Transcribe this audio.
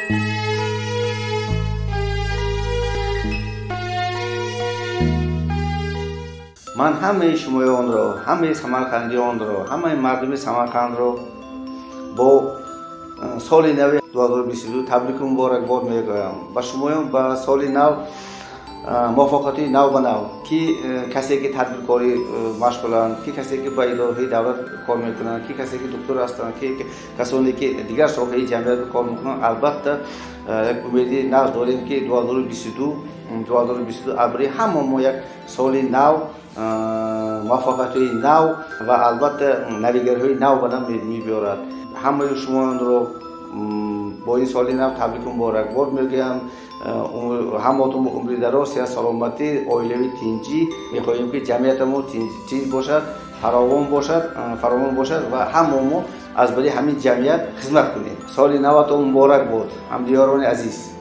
Ман ҳамаи шумоёнро, ҳамаи самарқандиёнро, ҳамаи мардуми Самарқандро бо соли нави 2022 табрику муборакбод мегӯям. Ба шумоён ба соли нав муваффақиятҳои нав ба нав, ки касе ки тадбиркорӣ машғуланд, ки касе ки ба идораҳои давлат кор мекунанд, ки касе ки духтур ҳастанд, ки касоне ки дигар соҳаи ҷамъият кор мекунанд, албатта як умеди нав дорем, ки 2022 абри ҳама мо як соли нав, муваффақиятҳои нав ва албатта навигариҳои нав ба нав мебиёрад. Ҳамаи шумоёнро бо ин соли нав табрику муборакбод мегӯям. Ҳамаатон умри дароз, сиҳат, саломатӣ, оилавии тинҷӣ. Мехоҳем, ки ҷамъиятамон тинҷ бошад, фаровон бошад, фаровон бошад ва ҳама мо аз барои ҳамин ҷамъият хизмат кунем. Соли наватон муборак бод, ҳамдиёрони азиз.